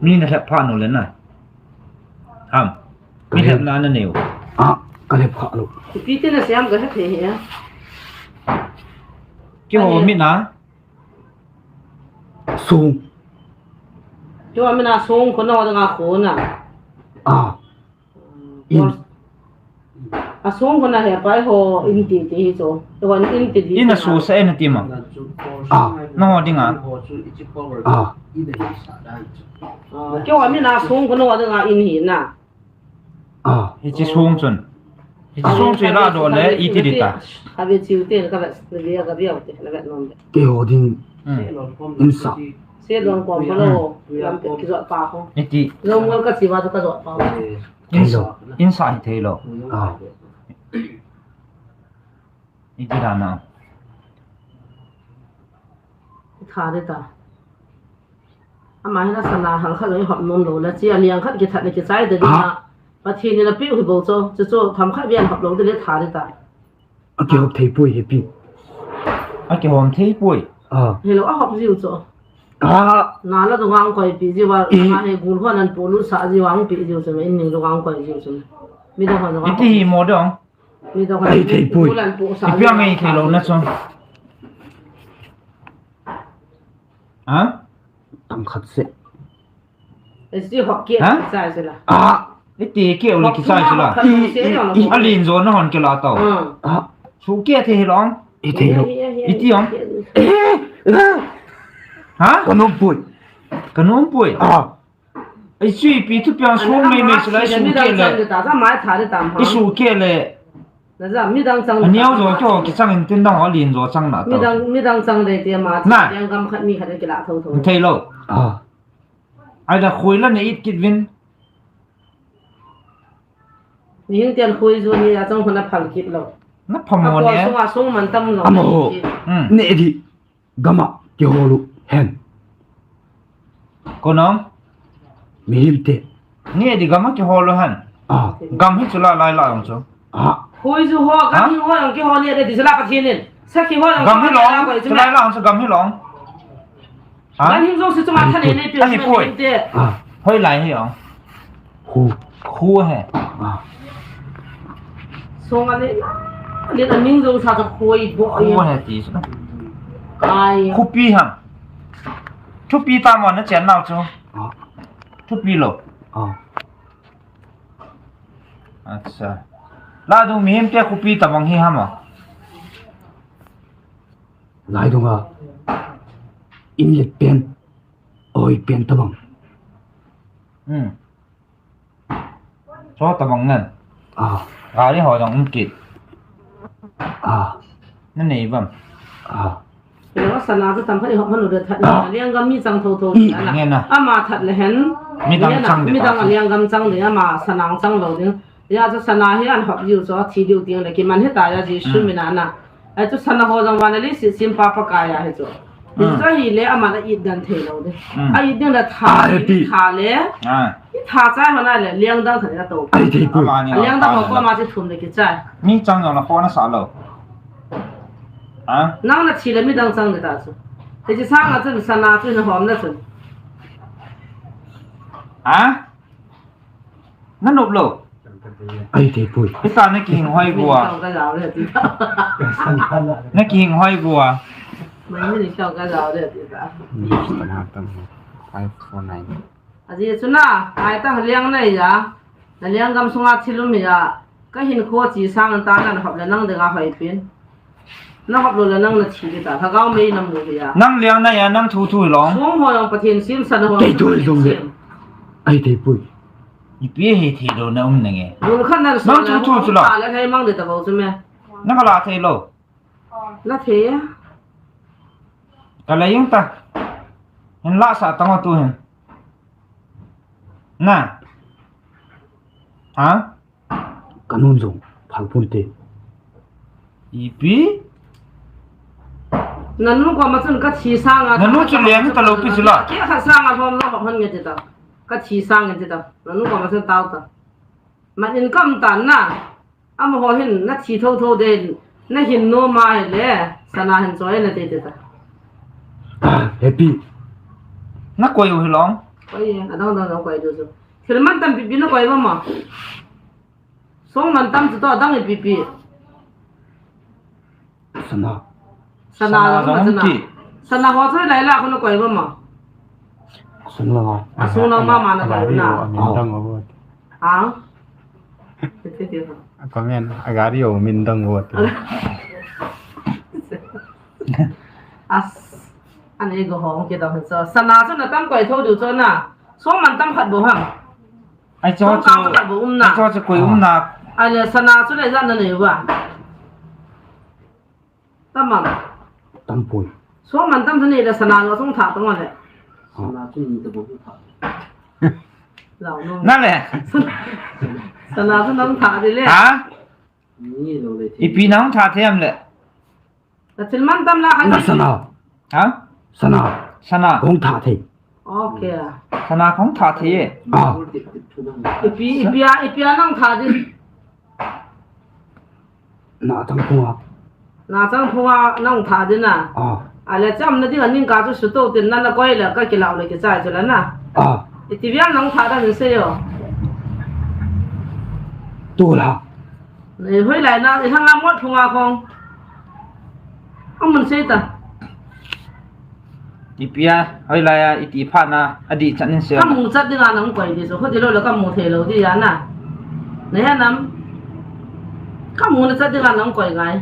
Mi na lhep pha no le na. Ham. Mi lhep na na neu. Ah, ka lhep pha lo. Pi te na siam ka lhep he he. Ki ho mi na. Sung. Kyo a mina sung ko na wa nga ko na. Ah. In. A sung ko na he pai ho in ti ti hi cho. To wan in ti di. In a su sa en ti ma. Ah. Na ho ding a. Ah. Kyo a mina sung ko na wa nga in hi na. Ah. Hichi sung chun. Hichi sung chun la do le iti di ta. Ka ve chiu te, ka ve, ka ve, ka ve te, ka ve nom de. Keiho ding. Hmm. Insa. Se don kom pa lo, lam pe ki jot pa ho. Iti. Lo ngol ka chi va ka jot pa ho. Insa. Insa hi thei lo. Ah. Iti da na. Tha de ta. Ama hi la sana hal khat loi hop nom lo la, chi a liang khat kithat le kichai de ding a. Pathen in a piu hi bou chu, chu chu tham khat vian hop lo de le tha de ta. A kihop thei poi hi pi. A kihom thei poi. Ah. Hello, a hop jiu chu. Ah. Na la dunga ang koi pi jiu va, eh, na he gul hon an pu lu sa jiu ang pi jiu chu me, in ning dunga ang koi jiu chu me. Mi dong hon dunga. Iti hi mo dong. Mi dong hon. Ai, thei pui. Gul an pu sa. Ipi ang ei thei lo na chu. Ha? Tam khat se. Isi hok kia. Ha? Sa sila. Ah. Iti kia uli kisai sila. I, i, i. Alin jo na hon kila tau. Ah. Su kia thei long. I thei lo. Iti ong. Eh, eh. Ha? Ka nom pui. Ka nom pui. Ah. Ai sui pi thu piang su mei mei sila i su kia le. I su kia le. Aniu jo kio kichang in tin dang alin jo chang na tau. Midang, midang chang de ti ma. Na. Yang gam khat mi khat kila thou thou. Thei lo. Ah. Ai da khoi la na it kit vin. Ni hin tian khoi ju ni a chang khun a phal kit lo. Na phamo ne. Sunga sung man tam lo. Amo. Hmm. Ne di gama kihol u hen. Ko nong? Milim te. Ne di gama kihol u hen. Ah. Gam hi chu la lai la ang chu. Ah. Khoi ju ho, gam hi ho ang kihol ni de di sila Pathen in. Sakhi ho ang. Gam hi long. Chu lai la ang chu gam hi long. Ha? Gan hing jong si chunga thanei nei pi. Ahi poi. Te. Ah. Hoi lai hi ong. Khu. Khu he. Ah. Song ale. Le na ming jong sa ta khoi bo. Khu he ti su. Ai. Khupi ham. Thupi ta mo na chen nau chu. Ah. Thupi lo. Ah. Acha. La dung mihem te khupi ta bang hi ham a. Lai dunga in let pen, oi pen tabang. Hmm. Cho tabang nan. Ah. Gari ho jong um kit. Ah. Na nei bam. Ah. Lo sana chu tam khat i hop hanu de that. Ah. Liang gam mi chang tho tho. Hmm. Ana. Nge na. Ama that le hen. Midang chang de. Midang liang gam chang de ama sana chang lo ding. Ya chu sana hi an hop diu chu, thi diu ding le kiman hita ya Jesu min a na. Ai chu sana ho jong vana le si sim pa Pakai a hi chu. Hi chu hi le ama na it dan thei lo de. A it ding le tha, tha le. I tha chai ho na le liang dang khat na to. Ai thei pu. Liang dang ho ko ma chi thum le kichai. Mi chang jong na ko na sa lo. Ha? Nang na thi le midang chang de ta chu. Hi chi sang a chun sana chu na hom na chun. Ha? Na nop lo. Ai thei pui. Hita na kihing hoi bua. Na kihing hoi bua. Mai ni sao ka jao de ti ta. Five four nine. Aji chu na, ai ta liang na ya. Na liang gam sunga thilum ya. Ka hin kho chi sang ta na hop le nang de ga hoi pin. Na hop lo le nang na thi ta. Lhagao mei na mu ya. Nang liang na ya, nang thu thu long. Song ho long Pathen sim san ho. Thei thu long le. Ai thei pui. Ipi hi thei lo na um na nge. Bul khan nan so. Nang thu thu chu lo. Ale thei mang de ta bo chu me. Nang la thei lo. La thei. Ka la yung ta. Hin la sa tang tu hin. Na. Ha? Ka nun jong phal pun te. Ipi? Nanu ko ma chun ka thi sanga. Nanu chu leng ta lo pi chu la. Ke kha sanga hom lo hom han nge ti ta. Ka thi sang nge ti ta. Nanu ko ma chun tau ta. Man in kam tan na. Amaho hin na thi tho tho de. Na hin no ma le. Sana hin choi na te te ta. Happy. Na koi u hi long. Koi, adang dang dang koi du chu. Thil man tam pi pi na koi ma ma. Song man tam chu to dang ipi pi. Sana. Sana, sana, sana. Sana ho chu lai la ko na koi ma ma. Sana. A sung lang ma ma na koi na. Min dang o. Ha? Comment, a gari o min dang o. As, ane go hong ke dang so. Sana chu na tam koi tho du chu na. Song man tam khat bo ham. Ai cho cho. Ai cho cho koi um na. Ai le sana chu le jan na nei ba. Tamam. Tam pui. Song man tam thani le sana lo song tha tong le. Sana chu ni ta bo tha. Lao no. Na le. Sana chu nang tha de le. Ha? Ni lo le. Ipi nang tha them le. Na thil man tam la khan. Na sana. Ha? Sana. Sana. Kong tha thei. Okay. Sana kong tha thei e. Ah. Ipi, ipi a, ipi a nang tha din. Na chang phunga. Na chang phunga nang tha din a. Ah. Ale cham na ding aning ka chu suto tin na na koi le ka kilau le kichai chu la na. Ah. Iti vial nang tha da min sei o. Tu la. Nei hoi lai na i hang a mot phunga khong. Amun sei ta. Ipi a, hoilai a, iti phat na, adih chat in sei. Kamu chat dinga nang koi di chu, khuti lou le kamu thei lou di a na. Na he nam? Kamu na chat dinga nang koi ngai.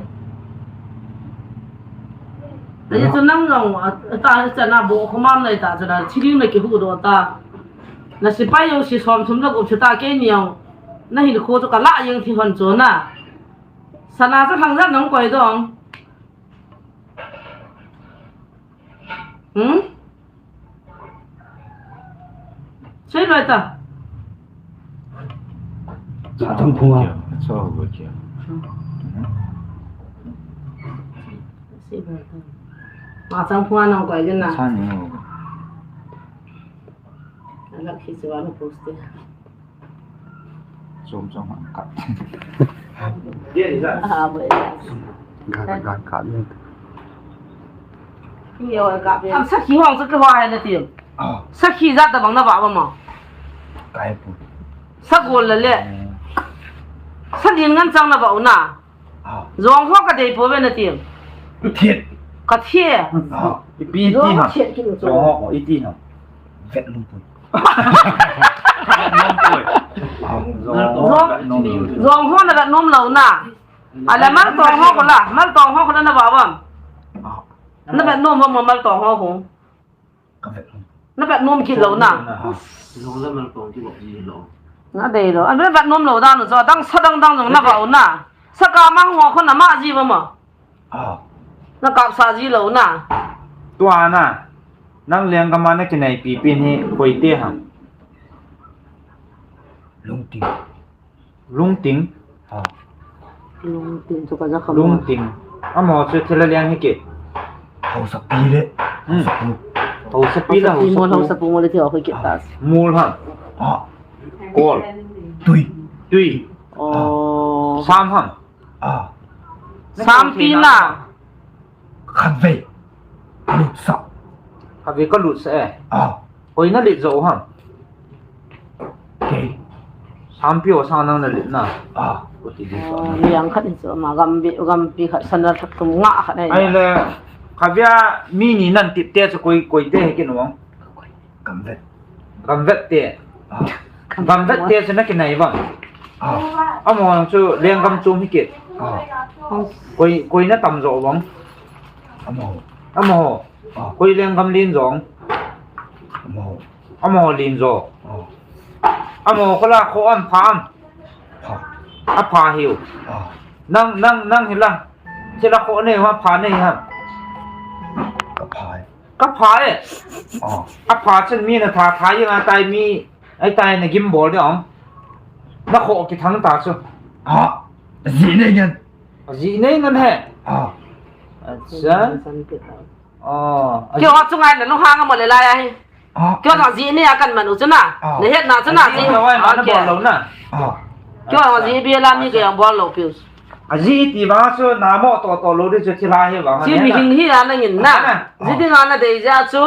Ahi chu nang jong, a, ta, chan a bo khomam nai ta chu na, thiding na kihu do ta. Na sipai jong si som thum le gup chu ta keini jong. Na hin khu chu ka la jeng thi hon chu na. Sana chu thang jat nang koi dong. Hmm? Sei loi ta. Sa thang phung a. Sa go chia. Sei loi ta. Ma thang phung a nang koi din na. Sa ni. Anak khi chu an post te. Chom chom han kap. Ah, bo. Gan, gan kap ni. Ni yo kap ni. Am sakhi hong chu kihua hai na ti. Ah. Sakhi jat tabang na ba ba ma. Kai pu. Sagol la le. Eh. Sa din ngan chang na ba u na. Ah. Jong ho ka dei po ve na ti. Thiet. Ka thie. Ah. Ipi ti ha. Jong ho thiet ki lo. Jong ho iti ha. Vet lum pun. Jong, jong ho na vet nom lou na. Ala mal tong ho ko la, mal tong ho ko la na ba bam. Na vet nom mo mal tong ho ko. Ka vet lum. Na vet nom kit lou na. Lou la mal tong ki lo ji lo. Na dei lou. An vet nom lou dan jo dang sa dang dang jong na ba u na. Sa ka mang ho ko na ma ji ba mo. Ah. Na kap sa ji lou na. Tua na. Nang lenggam a na kinai pipi ni koi te ham. Lungting. Lungting. Ah. Lungting chu ka ja kha. Lungting. Amaho chu thil a leng hi ke. Hausa pi le. Hmm. Hausa pu. Hausa pi le, hausa pu. Hausa pu mo le thil a koi ke ta. Mol ham. Ah. Kol. Tui. Tui. Oh. Sam ham. Ah. Sampi na. Khatvei. Lut sa. Khatvei ka lut sa e. Ah. Koi na lit jo ham. Kei. Sampi o sa nang na lit na. Ah. Ko ti di sa. Oh, liang khat in sa ma gam bi, gam pi khat sana thak tum nga khat ai. Ai le. Khavia mi ni nan tip te chu koi, koi te he ki nuang. Gamvet. Gamvet te. Ah. Gamvet te chu na kinai vang. Ah. Amaho chu lenggam chom hi kit. Ah. Koi, koi na tam jo vang. Amaho. Amaho. Ah. Koi lenggam lin jong. Amaho. Amaho lin jo. Ah. Amaho ko la kho am pha am. Pha. A pha hiu. Ah. Nang, nang, nang hi la. Thil a kho nei ha pha nei ha. Ka pha. Ka pha e. Oh. A pha chun mi na tha tha jeng a tai mi, ai tai na gim bol de ong. Na kho ki thang ta chu. Ah, ji nei ngan. Ji nei ngan he. Ah. Acha. Oh. Kio chu ngai na lu hang mo le lai a hi. Ah. Kio na ji nei a kan man u chu na. Ah. Na het na chu na ji. Na wai ma na bol lo na. Ah. Kio na ji bi la mi ke yang bol lo piu. Aji iti vang chu na mo to to lo di chu thil a hi vang. Chi mi hing hi a na ngin na. Ji ding a na dei ja chu.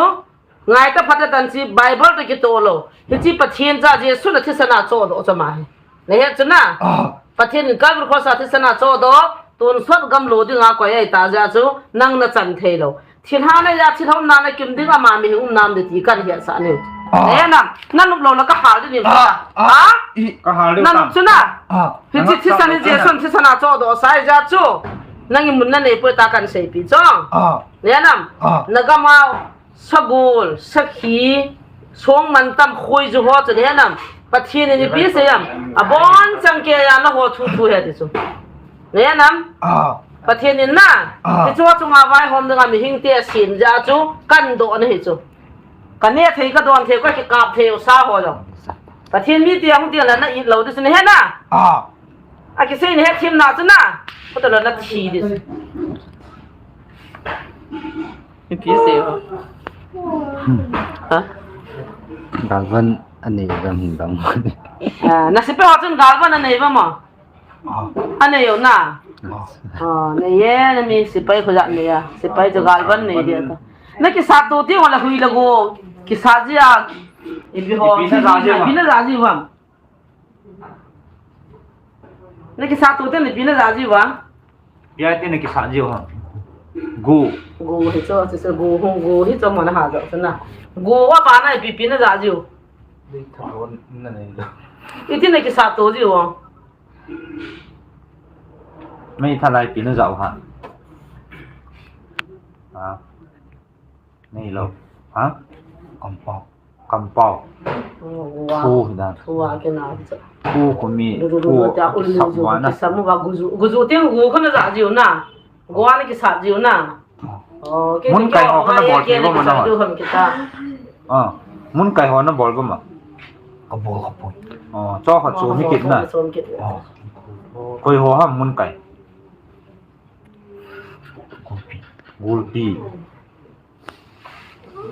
Ngai ta phat a tan chi Bible to ki to lo. Hi chi Pathen cha Jesu na thisana cho do cha ma hi. Na het chu na. Ah. Pathen in Calvary cross a thisana cho do. Tun sot gam lo ding a koi ai ta ja chu. Nang na chan thei lo. Thil hana ja thil hom nana kim ding ama mi um nam de ti kan hiat sa ni. Ah. Eh, nam, na nup lo la ka hal ding ni. Ah, ah, ha? I, ka hal ding na nup chu na. Ah. Hi chi, thisa ni Jesu, thisa na cho do sai ja chu. Nang i mun na nei poi ta kan sei pi chu. Ah. Ne nam. Ah. Na gam a sagol, sakhi, song man tam khoi ju ho chu ne nam. Pathen in ipi sei am. A bon chang ke ya na ho thu thu he ti chu. Ne nam. Ah. Pathen in na, ah, ti chu chunga vaihom dinga mihingte a sem ja chu kan do na hi chu. Ka ne thei ka don thei ka kikap thei u sa ho jong. Pathen mi ti a hung ti la na it lo ti chu ni he na. Ah. A kisei ni he thim na chu na. Ko to lo na thi ti chu. Mi pi se ho. Ha? Galvan anei gam hin gam. Ah, na sipai ho chun galvan anei ba mo. Ah. Anei u na. Ah, nei e, na mi sipai khu jat nei a. Sipai chu galvan nei dia ta. Na kisat to ti wala hui la go. Kisat ji a. Ipi ho, ipi na ja ji a. Ipi na ja ji a. Na kisat to te ni ipi na ja ji a. Ipi te na kisat ji a. Go. Go hi chu, chu, chu go hung go hi chu mo na ha jo chu na. Go a pa na ipi pi na ja ji a. Iti na kisat to ji a. Meithal a ipi na ja u ham. Ha? Nei lo. Ha? Kampau. Kampau. Oh, wow. Thu hi dan. Thu a kina. Thu khu mi. Du, du, du, thu du, tia, ul, kisap du, wa na. Kisap wa gu ju, gu ju tiang gu khu na ja ji u na. Go a na kisat ji u na. Oh, ke, mun ke, kai ho ke, na bol ke, ke, ke, bol ma na. Sa du ham kita. Ah, mun kai ho na bol bol ma. Ka bol ka bol. Oh, cho khat chom hi kit na. Chom kit. Oh. Koi ho ham mun kai. Gulpi. Gulpi.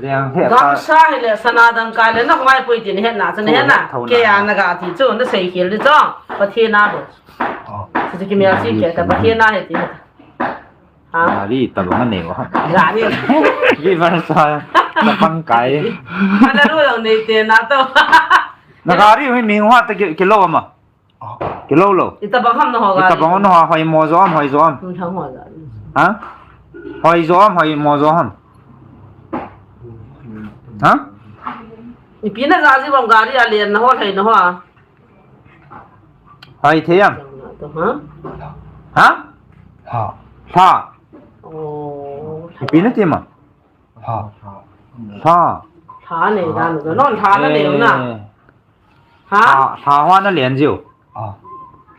Liang he ta. Gamsa hi le sana dangka le na hoi poi tin he na, sana he na. Thona. Ke a na ga ti chu na sei khel di chu. Pathen a bo. Oh. Chu chu kimel si ke ta Pathen a he ti. Ha? Gari tabang anei u ham. Gari. Viva sa tabang kai. Ana ru lo nei te na to. Na gari hi mi hua ta ki, kilo ma. Kilo lo. Itabang ham na ho gari. Itabang na ho hoi mo jo ham, hoi jo ham. Hmm, thang ho gari. Ha? Hoi jo ham, hoi mo jo ham. Ha? Ipi na ja ji bang gari a len na ho thei na ho a. Hai thei am? Ha? Ha? Ha. Ha. Oh. Ipi na ti ma? Ha. Ha. Ha nei dan u, non ha na nei u na. Eh. Ha? Ha, ha ho na len ji u. Ah.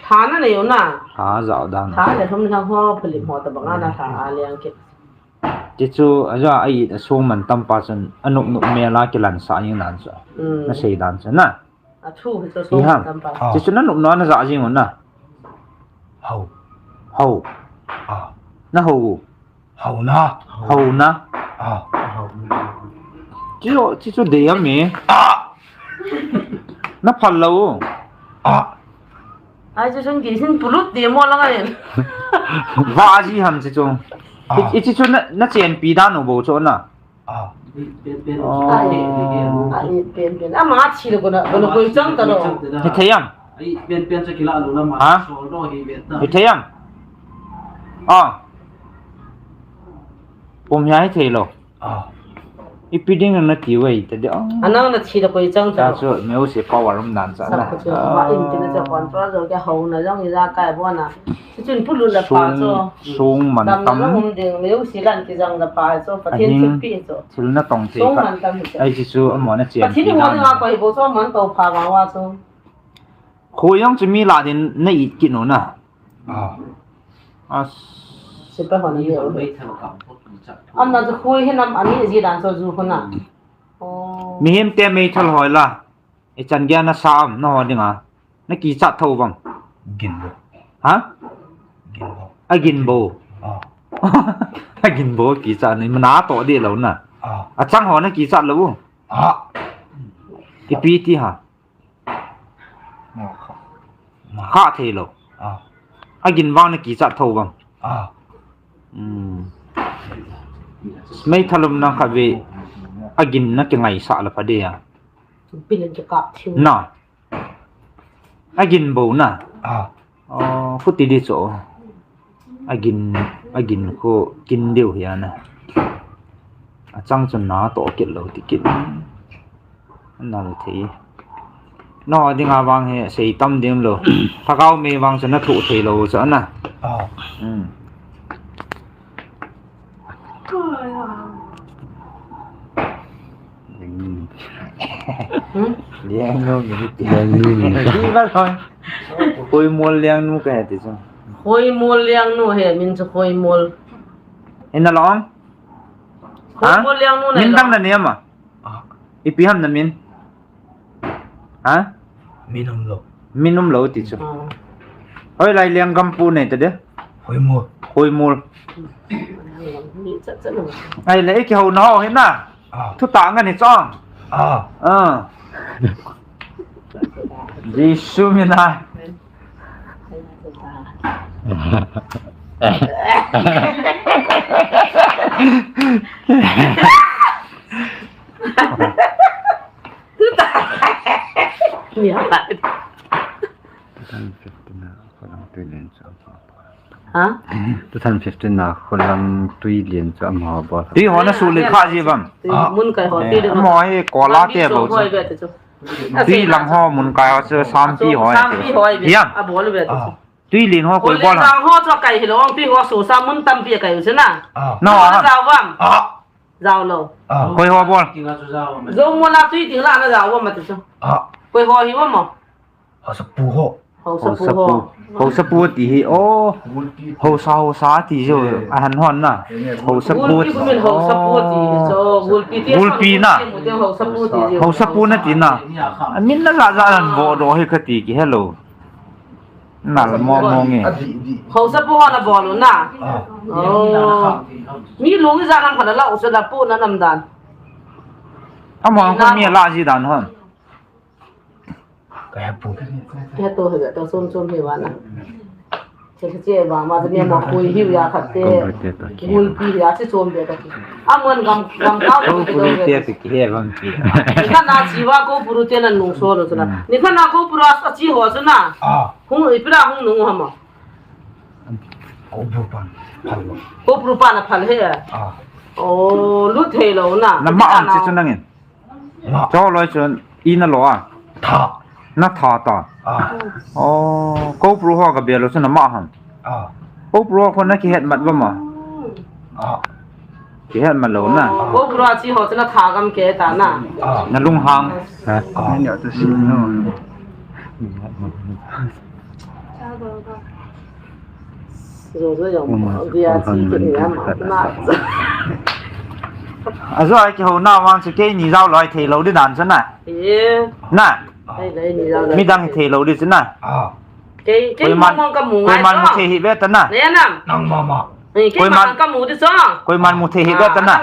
Ha na nei u na. Ha ja dan. Ha le hum ha ho phalim ho tabang a na ha a len kit. Ti chu a ja a it a sung man tam pa chun a nup nup mel a kilan sa ing dan chu. Hmm. Na sei dan chu na. A thu hi chu sung tam pa. Ah. Ti chu na nup no na ja jing u na. Hau. Hau. Ah. Na hau u. Hau na. Hau na. Ah. Ti chu, ti chu dei a mi. Ah. Na phal lo u. Ah. Ai chu sung ki sin pulut de mo la ngai. Va ji ham ti chu. Ah. I, i ti chu na, na chen pi dan u bo chu na. Ah. Pen, pen, oh. Pen, pen. Ama thi le kona, kona koi chang ta lo. Hi thei am? Ai, pen, pen sa kila lo la ma. Ha? Sol do hi vet ta. Hi thei am? Ah. Pum hi a hi thei lo. Ah. Ipi ding na ti wei ta de. Ah. Anang na thi le koi chang ta lo. Chu meu se power um dan cha na. Sa ko chu ba in ti na cha control lo ke ho na jong i ja kai bo na. Chun pulu la pa chu. Sung man tam. Dam na um ding leu si lan ki jang la pa chu. Pathen thilpi chu. Thil na tong thei kha. Sung man tam hi chu. Ai chu chu amo na chen. Pathen pi ho dan. Nga koi bo chu man to pha wa wa chu. Khoi jong chu mi la din na it kit u na. Ah. As. Sipa ho na ni o. Am na chu khoi hi nam ani ji dan chu ju ho na. Oh. Mihem te meithal hoi la. I chan gei a na sa am, na ho dinga. Na kichat tho vang. Gin bo. Ha? Gin bo. A gin bo. Ah. A gin bo kichat ni, mana to di lo na. Ah. A chang ho na kichat lo. Ah. Ipi ti ha. Ma kha. Ma kha thei lo. Ah. A gin vang na kichat tho vang. Ah. Hmm. Meithal um na kha ve. A gin na kingaisah la pha de a. Pil in kikap thim. Na. A gin bo na. Ah. Oh, khuti di chu. A gin, a gin khu kin diu hi a na. A chang chun na to kit lo ti kit. Na lo thei. No, dinga vang hi sei tam ding lo. Thakau me vang chu na thu thei lo chu a na. Ah. Hmm. Hmm? Liangnu mi ti. Liangnu mi. Di ba thoi. Khoimol Liangnu ka he ti chu. Khoimol Liangnu he min chu Khoimol. Ina long? Ha? Khoimol Liangnu na. Min dang na niam a? Ipi ham na min? Ha? Min um lo. Min um lo ti chu. Ah. Hoilai Lianggampu nei ta de. Khoimol. Khoimol. Ai le, i kihou na ho hi na. Ah. Thu ta ngan hi chong. Ah. Ah. Jesu min a. Two thousand fifteen a Kholang Tuilen chu ama bol. Ha? Two thousand fifteen a Kholang Tuilen chu ama bol. Tui ho na su le kha ji bam. Tui mun kai ho, tui le ho. Mo hi kola te bol chu. Tui lang ho mun kai ho chu sampi ho. Sampi ho. Hiam. A bol be chu. Tuilen ho koi bol a. Lang ho chu kai hilou, tui ho su sa mun tampi kai u chu na. Na ho ha. Jao bam. Jao lou. Koi ho bol. Zo mo la tui ding la na jao bam ati chu. Koi ho hi bam mo. Haosapu ho. Haosapu ho. Haosapu ti hi, o. Haosa, haosa ti jo, ahan hon na. Haosapu ti. Gulpi kumin haosapu ti jo, gulpi ti. Gulpi na. Haosapu ti jo. Haosapu na ti na. Amin na la la an bo do hi kati ki hello. Nal mo mo nge. Haosapu ho na bol u na. O. Mi lung i ja nam khat la u se la pu na nam dan. Amo ko mi la ji dan hon. Ka he pu. He to he to som som he wa na. Che che wa ma ni ma koi hi ya khat te. Gulpi ya che som be ta. Amon gam gam ka ko pu te ki he bang ki. Ni kha na chi wa ko pu te na nung so lo na. Ni kha na ko pu a chi ho so na. Hung i pira hung nung ha ma. Ko pu pa. Ko pu pa na phal he. O, lu thei lo na. Na ma an che chu nangin. Cho loi chun i na lo a. Tha. Na tha ta. O, ko pu ho ka be lo chun na ma ham. Ko pu ho na ki het mat ba ma. Ki het mat lo na. Ko pu chi ho chun na tha gam ke ta na. Na lung hang. Ha. Ni ni ta si no. Ajo ai kihou na vang chu keini jao loi thei lou di dan chu na. Na. Midang hi thei lou di chu na. Koiman mu thei hi ve ta na. Koiman mu thei hi ve ta na.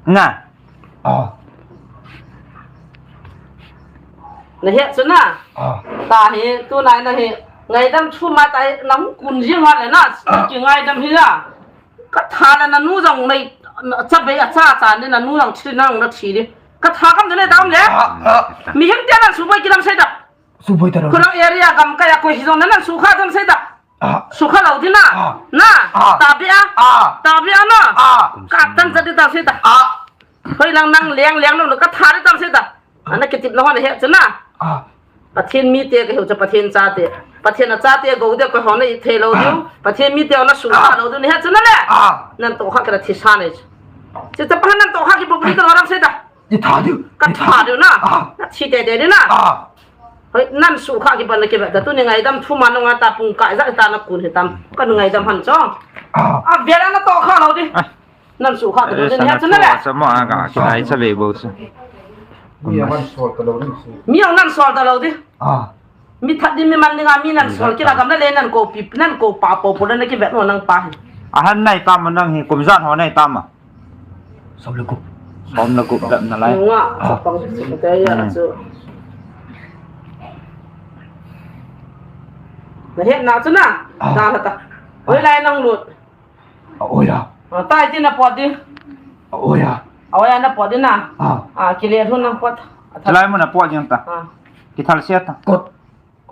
Na. Na het chu na. Ta hi, tunai na hi. Ngaidam chu ma ta hi, na hung kun jing ha le na, ki ngaidam hi la. Ka tha le na nu jong nei, cha bei a cha cha ni na nu jong thi na hung na thi di. Ka tha kam ne dam le. Mi him te na su boi ki dam sei da. Su boi ta. Ko area gam ka ya ko hi jong na na su kha dam sei da. Su kha lou di na. Na. Ta bi a. Ta bi a na. Ka tan cha di ta sei da. Hoi lang nang leng leng lou ka tha di ta sei da. Ana kitip na hon he chu na. Pathen mite ka hiu chu Pathen chate. Pathen a chate go de ko hon i thei lou diu. Pathen mite na su kha lou diu ni he chu na le. Nan to kha ka thi sa nei chu. Chu ta pa nan to kha ki bobri ka ram sei da. Ni tha diu. Ka tha diu na. Na thi te te di na. Hoi, nan su kha ki ban na ki ba, ta tuni ngaidam thu ma nunga ta pung kai ja ta na kun he tam. Ka ngaidam han cho. A vela na to kha lou di. Nan su kha ta lou di, he chu na le. Sa ma ka ki ai sa ve bo su. Mi ang nan sol ta lou di. Mi ang nan sol ta lou di. Mi that di mi man di nga mi nan sol ki la gam na le nan ko pi, nan ko pa po po na ki vet no nang pa. A han nai ta ma nang hi kum jan ho nai ta ma. Som le gup. Som le gup dam na lai. Nga, sa pang si ka ya chu. Na het na chu na. Na la ta. Oi lai nang lut. A oi a. A tai ti na pot di. A oi a. A oi a na pot di na. A ki le thun na pot. Lai mo na pot jeng ta. Ki thal sia ta. Kot.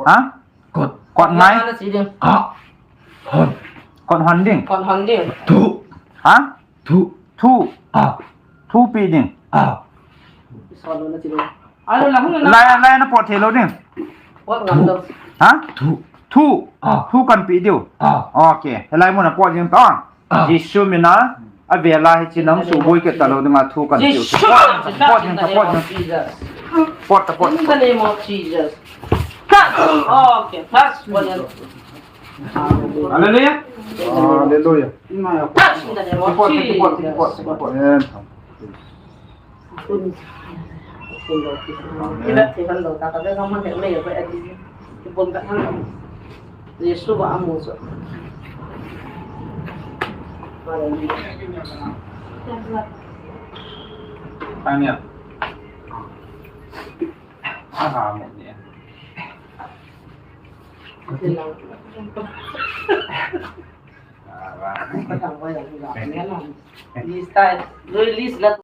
Ha? Kot. Kot ngai. Na chi ding. A. Hon. Kot hon ding. Kot hon ding. Thu. Ha? Thu. Thu. A. Thu pi ding. A. Lai, lai na pot thei lou ding. Ha? Thu. Thu. A. Thu kan pi diu. A. Ok. Lai mo na pot ding ta. Jesu min a, a vela hi chi nang su boi ke ta lou ding a thu kan pi diu. Pot ding, pot ding. Pot ta pot. In the name of Jesus. Touch. Okay, touch. Hallelujah. Hallelujah. Touch in the name of Jesus. Jesu ba amu so. Hallelujah. Tanya. Aha, mo niya. List, list la